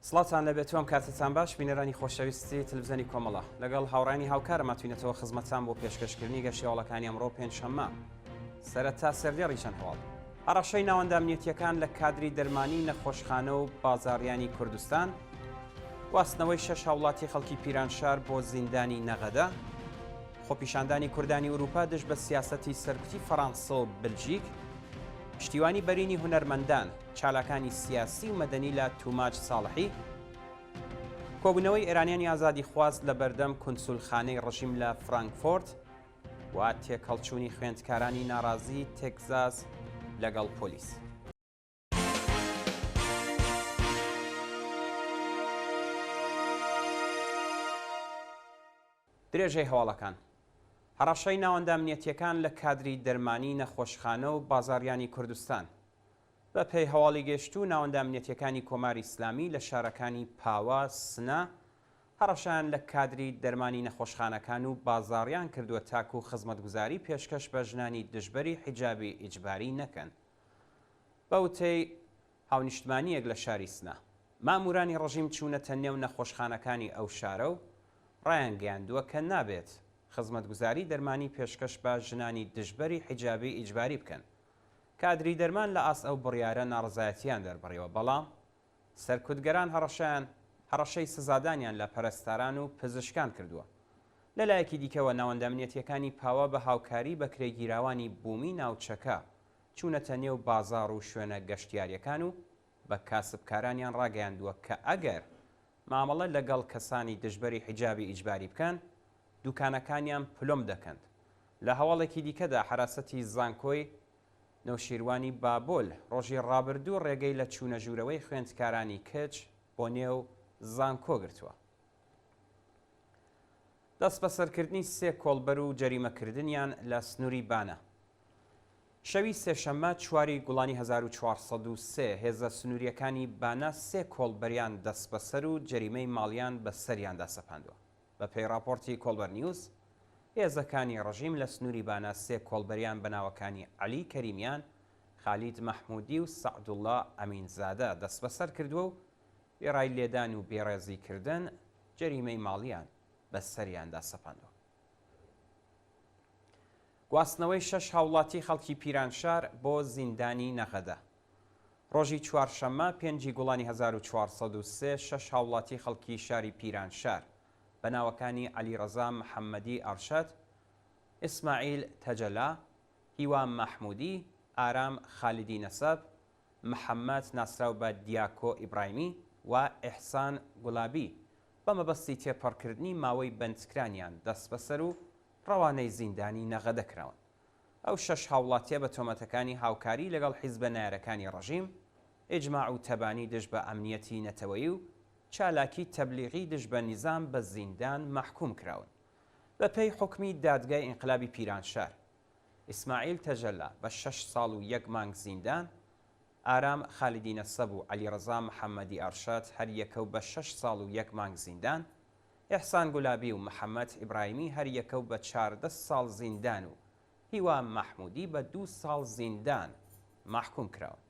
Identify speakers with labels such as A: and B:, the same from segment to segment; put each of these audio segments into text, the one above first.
A: سڵاوتان لێبێت و ئەم کاتەتان باش بینەرانی خۆشەویستی تەلەفزیۆنی کۆمەڵە لەگەڵ هاوڕێیانی هاوکارم هاتوینەتەوە خزمەتان بۆ پێشکەشکردنی گەشتیاوەڵەکانی ئەمڕۆ پێنجشەممە سەرەتا سەردێڕی چەند هەواڵ هەڕەشەی ناوەندە ئەمنیەتیەکان لە کادری دەرمانی نەخۆشخانە و بازاڕیانی کوردستان گواستنەوەی شەش هاوڵاتی خەڵکی پیرانشار بۆ زیندانی نەغەدە خۆپیشاندانی کوردانی ئوروپا دژ بە سیاسەتی سەرکوتی فەڕانسە و بلژیک پشتیوانی بەرینی هونەرمەندان چالاکانی سیاسی و مەدەنی لە توماج ساڵحی، کۆبوونەوەی ئێرانیانی ئازادیخواز لە بەردەم کونسولخانەی ڕژیم لە فرانکفۆرت و تێکهەڵچوونی خوێندکارانی ناڕازی تێکزاس لەگەڵ پۆلیس. درێژەی هەواڵەکان هەڕەشەی ناوەندە ئەمنیەتییەکان لە کادری دەرمانی نەخۆشخانە و بازاڕیانی کوردستان بە پێی هەواڵی گەیشتوو ناوەندە ئەمنیەتییەکانی کۆماری ئیسلامی لە شارەکانی پاوە، سنە هەڕەشەیان لە کادری دەرمانی نەخۆشخانەکان و بازاڕیان کردووە تاکوو خزمەتگوزاری پێشکەش بە ژنانی دژبەری حیجابی ئیجباری نەکەن. بە وتەی هاونیشتمانییەک لە شاری سنە، ماموورانی ڕژیم چوونەتە نێو نەخۆشخانەکانی ئەو شارە و ڕایانگەیاندووە کە نابێت خزمەتگوزاری دەرمانی پێشکەش بە ژنانی دژبەری حیجابی ئیجباری بکەن. کادری دەرمان لە ئاست ئەو بڕیارە ناڕەزایەتییان دەربڕیوە، بەڵام سەرکوتگەران هەڕەشەیان هەڕەشەی سزادانیان لە پەرستاران و پزیشکان کردووە. لە لایەکی دیکەوە ناوەندە ئەمنیەتییەکانی پاوە بە هاوکاری بەکرێگیراوانی بوومی ناوچەکە چوونەتە نێو بازاڕ و شوێنە گەشتیارییەکان و بە کاسبکارانیان ڕاگەیاندووە کە ئەگەر مامەڵە لەگەڵ کەسانی دژبەری حیجابی ئیجباری بکەن، دوکانەکانیان پلۆمب دەکەن. لە هەواڵێکی دیکەدا حەراسەتی زانکۆی نەوشیروانی بابۆل ڕۆژی ڕابردوو ڕێگەی لە چوونە ژوورەوەی خوێندکارانی کچ بۆ نێو زانکۆ گرتووە. دەستبەسەرکردنی سێ کۆڵبەر و جەریمەکردنیان لە سنووری بانە. شەوی سێشەممە چواری گوڵانی 1403 هێزە سنوورییەکانی بانە سێ کۆڵبەریان دەستبەسەر و جەریمەی ماڵیان بە سەریاندا سەپاندووە. بە پێی ڕاپۆرتی کۆڵبەر نیوز، هێزەکانی ڕژیم لە سنووری بانە سێ کۆڵبەریان بە ناوەکانی عەلی کەریمیان، خالید مەحموودی و سەعدوڵڵا ئەمینزادە دەستبەسەر کردووە و وێڕای لێدان و بێڕێزی کردن، جەریمەی ماڵییان بە سەریاندا سەپاندووە. گواستنەوەی شەش هاوڵاتی خەڵکی پیرانشار بۆ زیندانی نەغەدە. ڕۆژی چوارشەممە پێنجی گوڵانی 1403 شەش هاوڵاتی خەڵکی شاری پیرانشار بە ناوەکانی عەلیڕەزا محەممەدی ئەڕشەد، ئیسماعیل تەجەلا، هیوا مەحموودی، ئارام خالیدی نەسەب، محەممەد ناسراو بە دیاکۆ ئیبرایمی و ئیحسان گوڵابی بە مەبەستی تێپەڕکردنی ماوەی بەندکرانیان دەستبەسەر و ڕەوانەی زیندانی نەغەدە کراون. ئەو شەش هاوڵاتیە بە تۆمەتەکانی هاوکاری لەگەڵ حیزبە نەیارەکانی ڕەژیم، ئیجماع و تەبانی دژ بە ئەمنیەتی نەتەوەیی و چالاکی تەبلیغی دژ بە نیزام بە زیندان مەحکووم کراون. بە پێی حوکمی دادگای ئینقلابی پیرانشار، ئیسماعیل تەجەلا بە شەش ساڵ و یەک مانگ زیندان، ئارام خالیدی نەسەب و عەلیڕەزا محەممەدی ئەرشەد هەر یەکە و بە شەش ساڵ و یەک مانگ زیندان، ئیحسان گولابی و محەممەد ئیبراهیمی هەر یەکە و بە 14 ساڵ زیندان و هیوا مەحموودی بە دوو ساڵ زیندان مەحکووم کراون.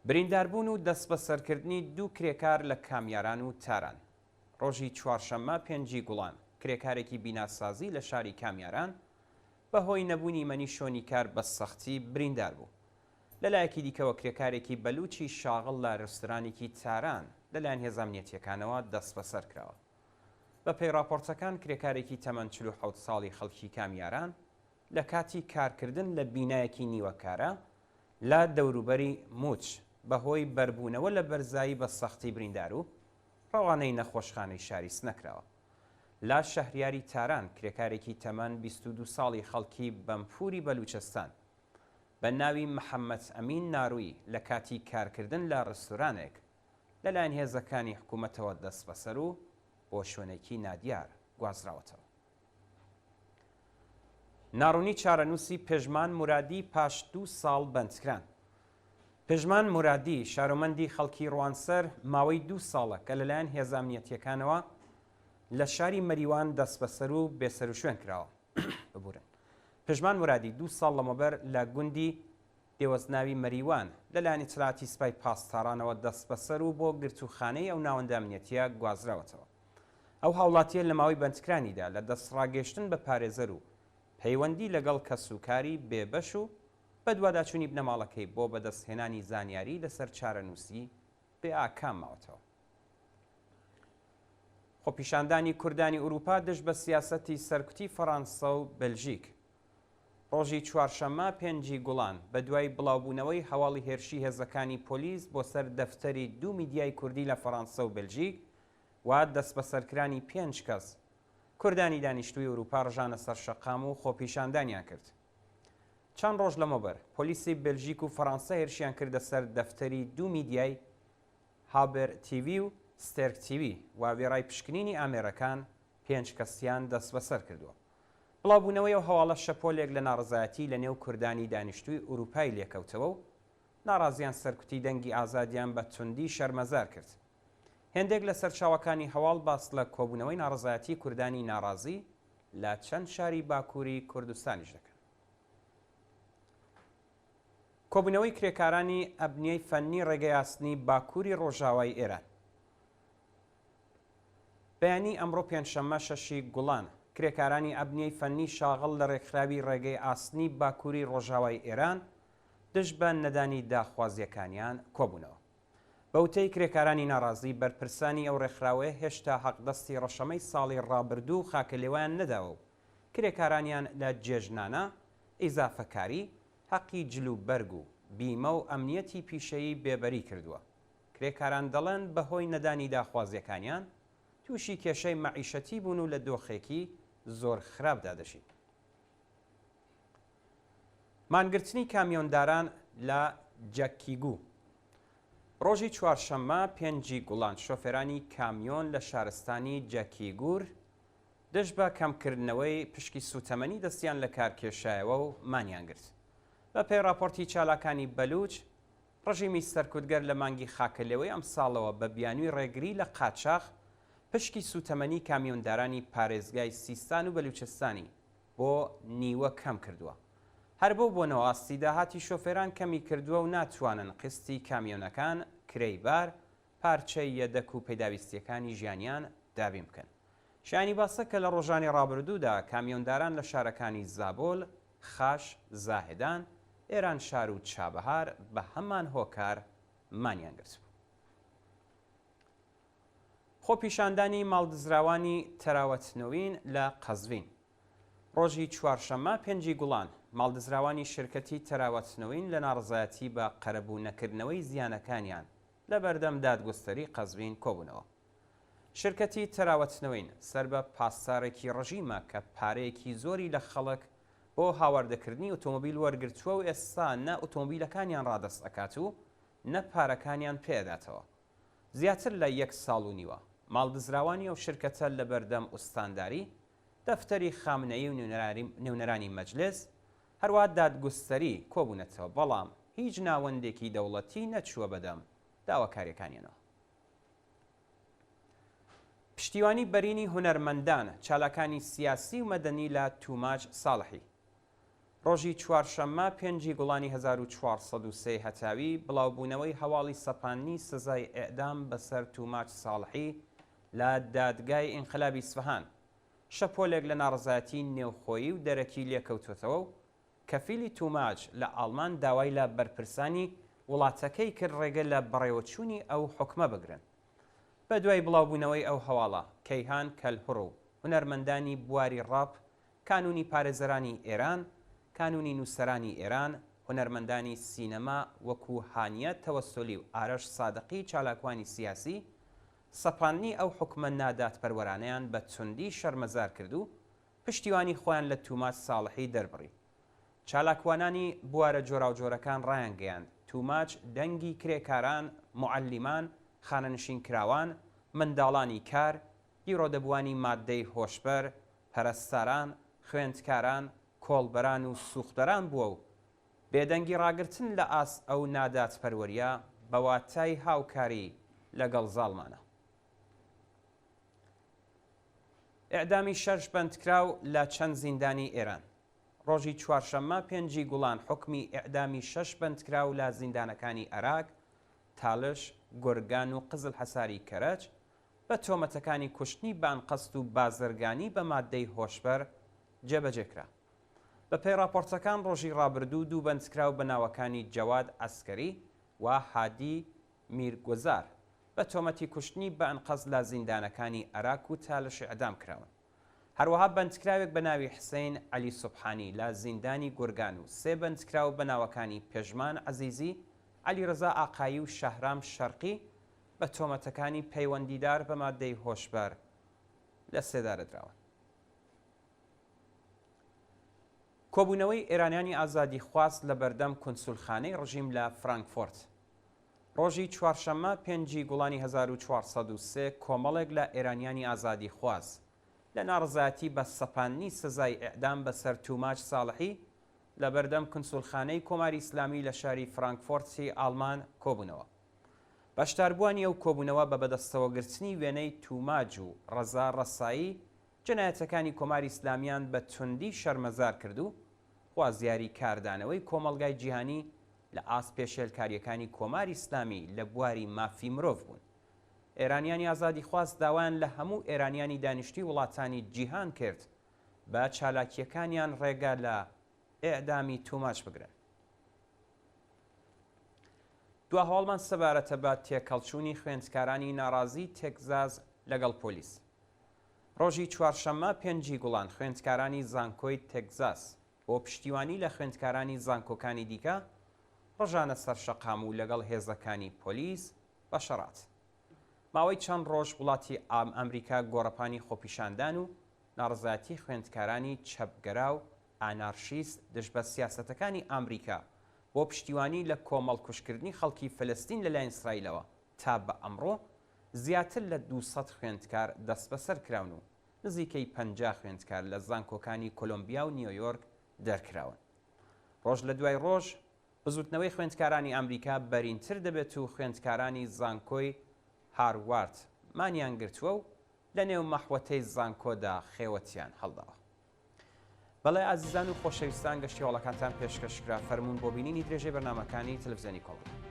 A: برینداربوون و دەستبەسەرکردنی دوو کرێکار لە کامیاران و تاران. ڕۆژی چوارشەممە پێنجی گوڵان، کرێکارێکی بیناسازی لە شاری کامیاران بەهۆی نەبوونی مەنی شۆنی کار بە سەختی بریندار بوو. لەلایەکی دیکەوە کرێکارێکی بەلووچی شاغڵ لە رێستورانێکی تاران لەلایەن هێزە ئەمنیەتییەکانەوە دەستبەسەر کراوە. بەپێی ڕاپۆرتەکان کرێکارێکی تەمەن 47 ساڵی خەڵکی کامیاران لە کاتی کارکردن لە بینایەکی نیوەکارە لە دەوروبەری موچ بەهۆی بەربوونەوە لە بەرزایی بە سەختی بریندار و ڕەوانەی نەخۆشخانەی شاری سنە کراوە. لە شەهریاری تاران کرێکارێکی تەمەن 22 ساڵی خەڵکی بەمپوری بەلوچستان بە ناوی محەممەد ئەمین ناروی لە کاتی کارکردن لە ڕێستورانێک لەلایەن هێزەکانی حکوومەتەوە دەستبەسەر و بۆ شوێنێکی نادیار گوازراوەتەوە. ناڕوونی چارەنووسی پژمان مورادی پاش دوو ساڵ بەندکران. پژمان مورادی، شارۆمەندی خەڵکی ڕوانسەر، ماوەی دوو ساڵە کە لەلایەن هێزە ئەمنیەتییەکانەوە لە شاری مەریوان دەستبەسەر و بێسەروشوێن کراوە. ببورن. پژمان مورادی دوو ساڵ لەمەوبەر لە گوندی. دێوەزناوی مەریوان، لەلایەن ئیتلاعاتی سپای پاسدارانەوە دەستبەسەر و بۆ گرتووخانەی ئەو ناوەندە ئەمنیەتییە گوازراوەتەوە. ئەو هاوڵاتییە لە ماوەی بەندکرانیدا لە دەستڕاگەیشتن بە پارێزەر و پەیوەندی لەگەڵ کەسوکاری بێبەش و بەدواداچوونی بنەماڵەکەی بۆ بەدەستهێنانی زانیاری لەسەر چارەنووسی بێ ئاکام ماوەتەوە. خۆپیشاندانی کوردانی ئورووپا دژ بە سیاسەتی سەرکوتی فەڕانسە و بەلژیک. ڕۆژی چوارشەممە پێنجی گوڵان، بەدوای بڵاوبوونەوەی هەواڵی هێرشی هێزەکانی پۆلیس بۆ سەر دەفتەری دوو میدیای کوردی لە فەڕانسە و بەلژیک و دەستبەسەرکرانی پێنج کەس، کوردانی دانیشتووی ئورووپا ڕژانە سەر شەقام و خۆپیشاندانیان کرد. چەند ڕۆژ لەمەوبەر پۆلیسی بەلژیک و فەڕانسە هێرشیان کردە سەر دەفتەری دوو میدیای هابر تیوی و ستێرک تیوی و وێڕای پشکنینی ئامێرەکان پێنج کەسیان دەستبەسەر کردووە. بڵاوبوونەوەی ئەو هەواڵە شەپۆلێک لە ناڕەزایەتی لە نێو کوردانی دانیشتووی ئورووپای لێکەوتەوە و ناڕازیان سەرکوتی دەنگی ئازادیان بە توندی شەرمەزار کرد. هێندێک لە سەرچاوەکانی هەواڵ باس لە کۆبوونەوەی ناڕەزایەتی کوردانی ناڕازی لە چەند شاری باکووری کوردستانیش دەکەن. کۆبوونەوەی کرێکارانی ئەبنیەی فەننی ڕێگەی ئاسنی باکووری ڕۆژاوای ئێران. بەیانی ئەمڕۆ پێنجشەممە شەشی گوڵان، کرێکارانی ئەبنیەی فەننی شاغڵ لە ڕێکخراوی ڕێگەی ئاسنی باکووری ڕۆژاوای ئێران دژ بە نەدانی داخوازییەکانیان کۆبوونەوە. بە وتەی کرێکارانی ناڕازی، بەرپرسانی ئەو ڕێکخراوەیە هێشتا حەقدەستی ڕەشەمەی ساڵی ڕابردوو و خاکەلێوەیان نەداوە و کرێکارانیان لە جێژنانە، ئیزافەکاری، هەقی جل و بەرگ و بیمە و ئەمنیەتی پیشەیی بێبەری کردووە. کرێکاران دەڵێن بەهۆی نەدانی داخوازییەکانیان تووشی کێشەی مەعیشەتی بوون و لە دۆخێکی زۆر خراپدا دەژین. مانگرتنی کامیۆنداران لە جەکیگو. ڕۆژی چوارشەممە پێنجی گوڵان شۆفێرانی کامیۆن لە شارستانی جەکیگور دژ بە کەمکردنەوەی پشکی سووتەمەنی دەستیان لە کار کێشایەوە و مانیان گرت. بەپێی ڕاپۆرتی چالاکانی بەلووچ، ڕژیمی سەرکوتگەر لە مانگی خاکەلێوەی ئەمساڵەوە بە بیانووی ڕێگری لە قاچاخ، پشکی سووتەمەنی کامیۆندارانی پارێزگای سیستان و بەلووچستانی بۆ نیوە کەم کردووە. هەر بەو بۆنەوە ئاستی داهاتی شۆفێران کەمی کردووە و ناتوانن قیستی کامیۆنەکان، کرێی بار، پارچەی یەدەک و پێداویستییەکانی ژیانیان دابین بکەن. شایانی باسە کە لە ڕۆژانی ڕابردوودا کامیۆنداران لە شارەکانی زابۆل، خاش، زاهدان، ئێرانشار و چابەهار بە هەمان هۆکار مانیان گرتبوو. خۆپیشاندانی ماڵدزراوانی تەراوەتنوین لە قەزوین. ڕۆژی چوارشەممە پێنجی گوڵان، ماڵدزراوانی شرکەتی تەراوەتنوین لە ناڕەزایەتی بە قەرەبوو نەکردنەوەی زیانەکانیان لە بەردەم دادگوستەری قەزوین کۆبوونەوە. شرکەتی تەراوەتنوین سەر بە پاسدارێکی ڕژیمە کە پارەیەکی زۆری لە خەڵک بۆ هاواردەکردنی ئۆتۆمۆبیل وەرگرتووە و ئێستا نە ئۆتۆمۆبیلەکانیان ڕادەست ئەکات و نە پارەکانیان پێ ئەداتەوە. زیاتر لە یەک ساڵ و نیوە ماڵدزراوانی ئەو شرکەتە لە بەردەم ئوستانداری، دەفتەری خامنەیی و نوێنەرانی مەجلس، هەروەها دادگوستەری کۆبوونەتەوە، بەڵام هیچ ناوەندێکی دەوڵەتی نەچووە بەدەم داواکارییەکانیانەوە. پشتیوانی بەرینی هونەرمەندان، چالاکانی سیاسی و مەدەنی لە توماج ساڵحی. ڕۆژی چوارشەممە پێنجی گوڵانی 1403 هەتاوی، بڵاوبوونەوەی هەواڵی سەپاندنی سزای ئێعدام بەسەر توماج ساڵحی لە دادگای ئینقلابی ئیسفەهان، شەپۆلێک لە ناڕەزایەتی نێوخۆیی و دەرەکی لێکەوتووەتەوە و کەفیلی توماج لە ئاڵمان داوای لە بەرپرسانی وڵاتەکەی کرد ڕێگە لە بەڕێوەچوونی ئەو حوکمە بگرن. بەدوای بڵاوبوونەوەی ئەو هەواڵە، کەیهان کەلهوڕ و هونەرمەندانی بواری ڕاپ، کانوونی پارێزەرانی ئێران، کانوونی نووسەرانی ئێران، هونەرمەندانی سینەما وەکوو هانیە تەوەسۆلی و ئارەش سادقی چالاکوانی سیاسی، سەپاندنی ئەو حوکمە نادادپەروەرانەیان بە توندی شەرمەزار کرد و پشتیوانی خۆیان لە توماج ساڵحی دەربڕی. چالاکوانانی بوارە جۆراوجۆرەکان ڕایانگەیاند، توماج دەنگی کرێکاران، موعەلیمان، خانەنشینکراوان، منداڵانی کار، گیرۆدەبووانی ماددەی هۆشبەر، پەرستاران، خوێندکاران، کۆڵبەران و سوختەران بووە و بێدەنگی ڕاگرتن لە ئاست ئەو نادادپەروەرییە بە واتای هاوکاری لەگەڵ زاڵمانە. ئێعدامی شەش بەندکراو لە چەند زیندانی ئێران. ڕۆژی چوارشەممە پێنجی گوڵان حوکمی ئێعدامی شەش بەندکراو لە زیندانەکانی ئەراک، تالش، گورگان و قزلحەساری کەرەج بە تۆمەتەکانی کوشتنی بە ئەنقەست و بازرگانی بە ماددەی هۆشبەر جێبەجێ کرا. بەپێی ڕاپۆرتەکان ڕۆژی ڕابردوو دوو بەندکراو بە ناوەکانی جەواد عەسکەری و هادی میرگوزار بە تۆمەتی کوشتنی بە ئەنقەست لە زیندانەکانی ئەراک و تالش ئێعدام کراون. هەروەها بەندکراوێک بە ناوی حسین عەلی سوبحانی لە زیندانی گورگان و سێ بەندکراو بە ناوەکانی پێژمان عەزیزی، عەلیرەزا ئاقایی و شەهرام شەرقی بە تۆمەتەکانی پەیوەندیدار بە مادەی هۆشبەر لە سێدارە دراون. کۆبوونەوەی ئێرانیانی ئازادیخواز لە بەردەم کونسولخانەی ڕژیم لە فرانکفۆرت. ڕۆژی چوارشەممە پێنجی گوڵانی 1403 کۆمەڵێک لە ئێرانیانی ئازادیخواز لە ناڕەزایەتی بە سەپاندنی سزای ئێعدام بەسەر توماج ساڵحی لە بەردەم کونسولخانەی کۆماری ئیسلامی لە شاری فرانکفۆرتی ئاڵمان کۆبوونەوە. بەشداربووانی ئەو کۆبوونەوە بە بەدەستەوەگرتنی وێنەی توماج و ڕەزا ڕەسایی جەنایەتەکانی کۆماری ئیسلامیان بە توندی شەرمەزار کرد و خوازیاری کاردانەوەی کۆمەڵگای جیهانی لە ئاست پێشێلکارییەکانی کۆماری ئیسلامی لە بواری مافی مرۆڤ بوون. ئێرانیانی ئازادیخواز داوایان لە هەموو ئێرانیانی دانیشتووی وڵاتانی جیهان کرد بە چالاکییەکانیان ڕێگە لە ئێعدامی توماج بگرن. دوا هەواڵمان سەبارەتە بە تێکهەڵچوونی خوێندکارانی ناڕازی تێکزاس لەگەڵ پۆلیس. ڕۆژی چوارشەممە پێنجی گوڵان خوێندکارانی زانکۆی تێکزاس بۆ پشتیوانی لە خوێندکارانی زانکۆکانی دیکە ڕژانە سەر شەقام و لەگەڵ هێزەکانی پۆلیس بە شەڕات. ماوەی چەند ڕۆژ وڵاتی ئەمریکا گۆڕەپانی خۆپیشاندان و ناڕەزایەتی خوێندکارانی چەپگەرا و ئانارشیست دژ بە سیاسەتەکانی ئامریکا بۆ پشتیوانی لە کۆمەڵکوژکردنی خەڵکی فەلەستین لەلایەن ئیسرائیلەوە تا بە ئەمڕۆ زیاتر لە 200 خوێندکار دەستبەسەر کراون و نزیکەی 50 خوێندکار لە زانکۆکانی کۆلۆمبیا و نیۆیۆرک دەرکراون. ڕۆژ لە دوای ڕۆژ بزوتنەوەی خوێندکارانی ئامریکا بەرینتر دەبێت و خوێندکارانی زانکۆی هاروارد مانیان گرتووە و لە نێو مەحوەتەی زانکۆدا خێوەتیان هەڵداوە. بەڵێ ئازیزان و خۆشەویستان گەشتی هەواڵەکانتان پێشکەش کرا فەرموون بۆ بینینی درێژەی بەرنامەکانی تەلەفزیۆنی کۆمەڵە.